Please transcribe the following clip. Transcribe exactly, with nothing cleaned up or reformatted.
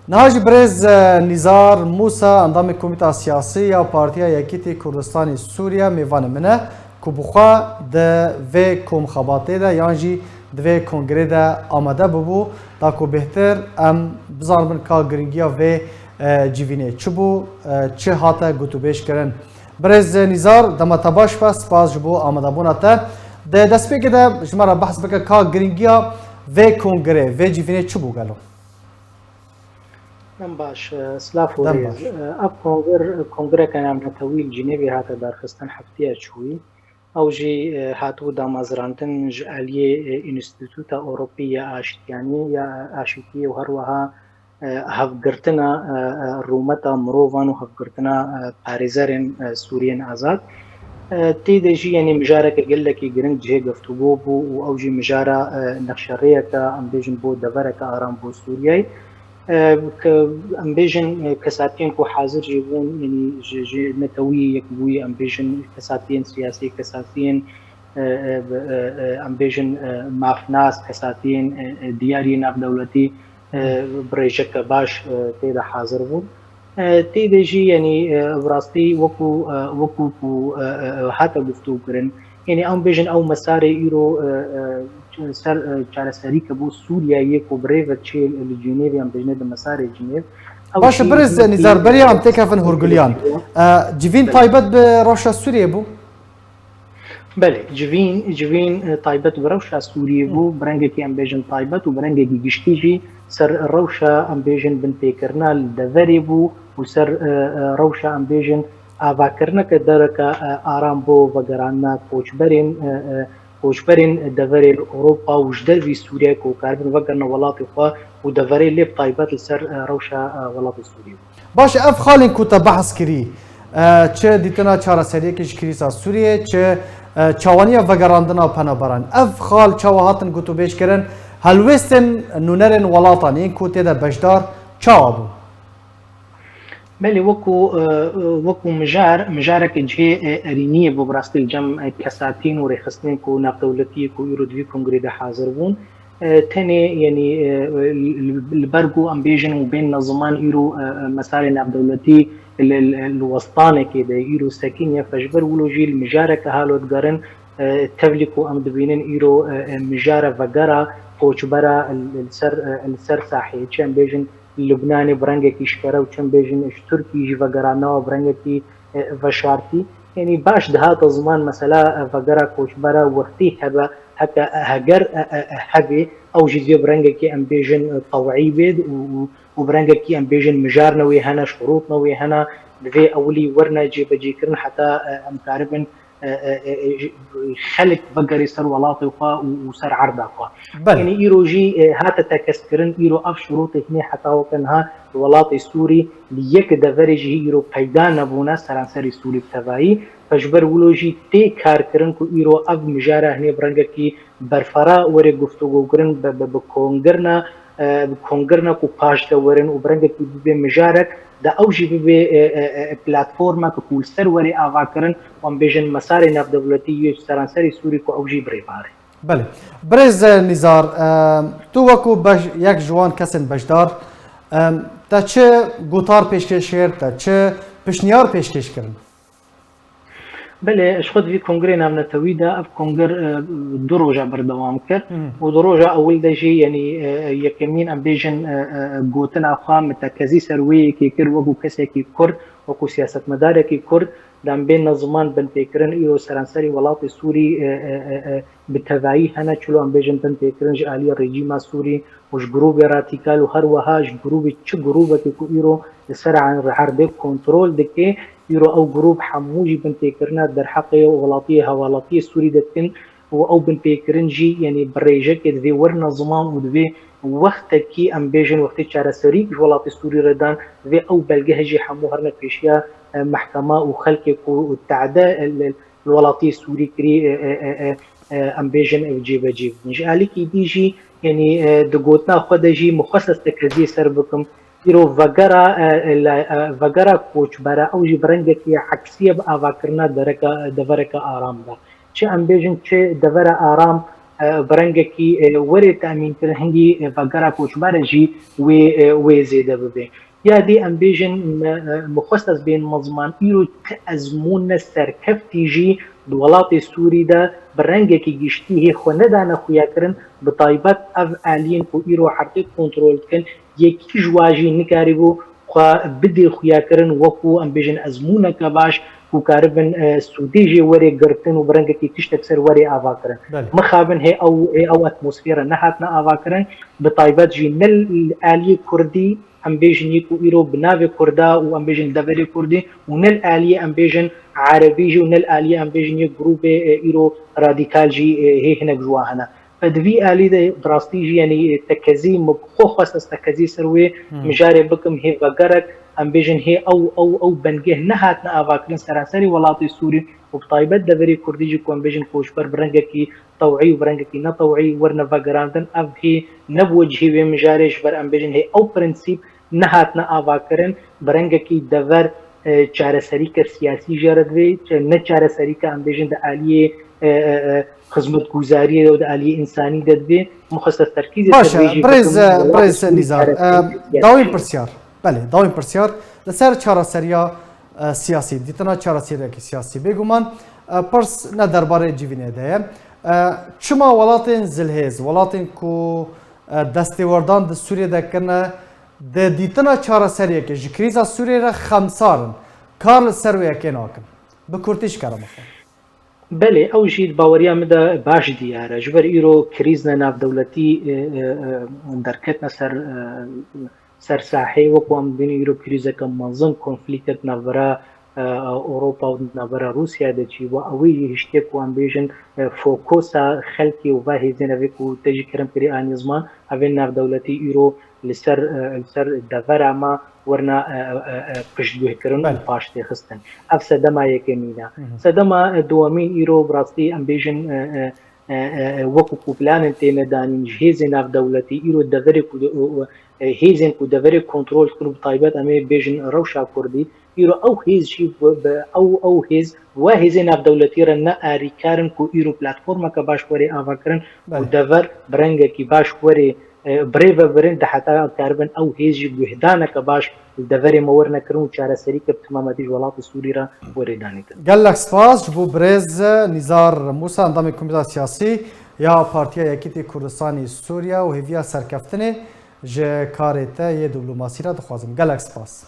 Niha jî birêz, e, Nîzar Mûsa, endamê Komîta Siyasî ya Partiya Yekîtî Kurdistanê Sûriye, mêvanê min e, ku bi xwe di vê komxebatê de yan jî di vê kongrê de amade bibû, da ku bêhtir em bizanibin ka giringiya vê, e, civînê çi bû, e, çi hate gotûbêj kirin. Birêz Nîzar, dema te baş be, spas ji bo amadebûna te. Di destpêkê de ji me re behs bike ka giringiya vê kongrê, vê civînê çi bû gelo? Dem baş, e, silav û Dem rêz. baş. E, ev kongir, kongreke navnetewî li Cinêvê hate darxistin heftiya çûyî. Ew jî, e, hatibû damezrandin ji aliyê, e, Înstîtuta Ewropî ya Aştiyaniyê, ya Aşîtiyê û her wiha, e, hevgirtina, e, e, rûmeta mirovan û hevgirtina, e, parêzerên, e, Sûriyên azad. E, tê de jî, yanî mijareke gelekî giring cihê guftûgo bû û ew jî mijara, e, nexşerêyeke, em bêjin, bo devereke aram bo Sûriyeyê. E, ke-, em bêjin, e, kesatiyên ku hazir jî bûn, yanî ji, ji netewî yekbûyî, em bêjin, kesatiyên siyasî, kesatiyên, e, e, bi, e, e, em bêjin, e, mafnas, kesatiyên, e, e, diyarî navdewletî, e, bi rêjeke baş, e, tê de hazir bûn. E, tê de jî, yanî, e, bi rastî wekû, e, wekû ku, e, e, e, hate guftû kirin, yanî em bêjin ew mesarê îro, e, e, ser, e, çareserî ke bo Sûriyeyê ku bi rê ve çê li Cinêvê, em bêjinê di mesarê Cinêv. Ew Baş e, jî birêz hîn Nîzar, beriya em têkevin hûrguliyan. E, civîn Belê. taybet bi rewşa Sûriyê bû? Belê, civîn, civîn, e, taybet bi rewşa Sûriyê bû, bi rengekî em bêjin taybet û bi rengekî giştî jî ser rewşa em bêjin binpêkirina li deverê bû û ser, e, e, rewşa em bêjin avakirineke dereke, e, aram bo vegerandina koçberên, e, e, koçberên deverê li Ewropa û ji dervî Sûriyeyê ku karibin vegerine welatê xwe û deverê lê bi taybet li ser, e, rewşa, e, welatê Sûriyê bû. Baş e, ev xalên ku te behs kirî, e, çi dîtina çareseriyekê ji krîza Sûriyê, çi, e, çawaniya vegerandina penaberan. Ev xal çawa hatin gotûbêj kirin? Helwêstên nûnerên welatan yên ku tê de beşdar çawa bû? Belê, wekû, e, e, wekû mijar, mijareke cihê, e, erîniyê bû bi rastî li cem, e, kesatiyên û rêxistinên ku navdewletiyê ku îro di vî kongrê de hazir bûn. E, tenê, yanî, e, li, li ber ku em bêjin û bên neziman îro, e, e, mesarê navdewletî li, li, li westanekê de îro sekiniye, ji ber wilo jî li mijareke halo digerin, e, tevlî ku em dibînin îro, e, e, mijara vegera koçbera li, li ser, e, li ser saheyê, çi em bêjin Lubnanê bi rengekî eşkere û çi em bêjin ji Tirkiyê jî vegerandina bi rengekî, e, veşartî. Yanî baş dihate ziman mesela, e, vegera koçbera wextî hebe, heke, e, heger, e, e, e, hebe, ew jî divê bi rengekî em bêjin, e, tewî bê û, û, û bi rengekî em bêjin mijarne wê hene, şurûtne wê hene, divê ewilî werine cêbecêkirin heta, e, em karibin, e, e, e, e, xelk vegerê ser welatê xwe û, û ser erda xwe. Belê. Yanî îro jî, e, hate tekez kirin, îro ev şurûtê hinê heta weke niha li welatê Sûrî li yek deverê jî îro peyda nebûne seranserî Sûrî bi tevayî. Ji ber wilo jî tê kar kirin ku îro ev mijara hinê bi rengekî berfara were guftûgo kirin, bi, bi, bi kongirna, e, bi kongirna ku paş de werin û bi rengekî bibe mijarek, de ew jî bibe, e, e, e, platformek ku li ser were ava kirin, wan bêjin mesarê navdewletî yê seranserî Sûrî ku ew jî bi rê bihere. Belê. Birêz Nîzar, e, tu wekû beş-, yek ji wan kesên beşdar, e, te çi gotar pêşkêş kir, te çi pişniyar pêşkêş kirin? Belê, ji xwe di vî kongrê navnetewî de ev kongir, e, du roja berdewam kir Hı. û di roja ewil de jî, yanî, e, yekemîn em bêjin, e, e, gotina xwe mitekezî ser wê yekê kir wekû kesekî Kurd, wekû siyasetmedarekî Kurd, de em bên ne ziman binpêkirin îro seranserî welatê Sûrî, e, e, e, e, bi tevayî hene, çilo em bêjin binpêkirin ji aliyê rejîma Sûrî û ji grûbê radîkal û her wiha ji grûbê çi grûbekê ku îro li ser erdê kontrol dike, îro ew grûb hemû jî binpêkirina derheqê û welatiyê hevalatiyê Sûrî de dikin û ew binpêkirin jî, yanî bi rêjekê divê werine ziman û divê wextekî, em bêjin, wextê çareserî ji welatê Sûrî re dan, divê ew belgehe jî hemû herine pêşiya, e, mehkema û xelkê ku tade, e, li, li welatiyê Sûrî kirî, e, e, e, e, e, em bêjin, ev cêbecî bikin. Ji alîkî dî jî, yanî, e, di gotina xwe de jî min xwest ez tekeziyê ser bikim. Îro vegera, e, e, le, e, vegera koçbera, ew jî bi rengekî eksî ye bi avakirina dereka, devereke aram de. Çi em bêjin, çi devera aram, e, bi rengekî, e, were temînkirin, hingî, e, vegera koçber e jî wê, e, wê zêde bibe. Ya dî em bêjin, me, e, me xwest ez bên mezman, îro ti ezmûne serkeftî jî di welatê Sûrî de bi rengekî giştî hê xwe nedane xuyakirin, bi taybet ev aliyên ku îro herdê kontrol dikin, yekî ji wa jî nikarîbû xwe bidê xuyakirin wekû, em bêjin, ezmûneke baş ku karibin, e, sûdê jê were girtin û bi rengekî tiştek ser were avakirin. Belê. Mixabin hê ew, hê ew atmosfera nehatine avakirin, bi taybet jî ne li aliyê kurdî, em bêjin, yê ku îro bi navê kurda û, em bêjin, deverê kurdî û ne li aliyê, em bêjin, erebî jî û ne li aliyê, em bêjin, yê grûbê, e, îro radîkal jî, e, hê hinek ji wan hene. Di vî alî de bi rastî jî, yanî, tekezî, min xwe xwest ez tekezî ser wê, hmm, mijarê bikim, hê vegerek, em bêjin, hê ew, ew, ew bengeh nehatine avakirin seranserê welatê Sûrî û bi taybet deverê Kurdî jî ku em bêjin koçber bi rengekî tewî û bi rengekî netewî werine vegerandin. Ev hê nebû cihê wê mijarê, ji ber, em bêjin, hê ew prensîp nehatine avakirin, bi rengekî dever, e, çareserîke siyasî jê re divê, ne çareserîke, em bêjin, di aliyê, e, e, e, xizmetguzariyê de û di aliyê însanî de divê. Min xwest ez terkîzê ser Baş e, vê jî birêz, bikim, e, welatê birêz Sûrî Nîzar, e, çareserî dawîn siyasî. Pirsiyar. Belê, dawîn pirsiyar. Li ser çareseriya, e, siyasî, dîtina çareseriyekî siyasî. Bêguman, e, pirs ne derbarê civînê de ye. E, çima welatên zilhêz, welatên ku, e, destêwerdan di Sûriyê de kirine, di dîtina çareseriyekê ji krîza Sûriyê re xemsar in, kar li ser wê yekê nakin? Bi kurtî ji kerema xwe. Belê, ew jî di baweriya min de baş diyar e. Ji ber îro krîzne navdewletî, e, e, e, derketine ser, e, ser sahê, wekû em dibînin îro krîzeke mezin, konflîktek navbera, e, Ewropa û navbera Rûsya de çî bû. Ewî jî hiştê ku em bêjin, e, fokusa xelkê û va hêzên evê ku te jî kerem kirî anî ziman, evên navdewletî îro li ser, e, li ser devera me werna, e, e, e, piştguhkirin û Belê. paştêxistin. Ev sedema yekemîn e. Hı hı. Sedema, e, dowemîn îro bi rastî em bêjin, e, e, e, e, e, wekû ku planên têne danîn ji hêzên navdewletî, îro deverê ku de, e, e, hêzên ku deverê kontrol dikin û bi taybet em ê bêjin rewşa kurdî, îro ew hêz jî bi, bi ew, ew hêz, we hêzên navdewletî re ne arîkar in ku îro platformeke baş werê avakirin û Belê. dever bi rengekî baş werê, e, birêve birin, de heta karibin ew hêz jî guhdaneke baş li deverê me werine kirin û çareserî ke bi timametî ji welatê Sûrî re werê danîtin. Gelek spas ji bo birêz Nîzar Mûsa, endamê Komîta Siyasî ya Partiya Yekîtî Kurdistanê Sûriye û hêviya serkeftinê ji karê te yê diplomasî re dixwazim. Gelek spas.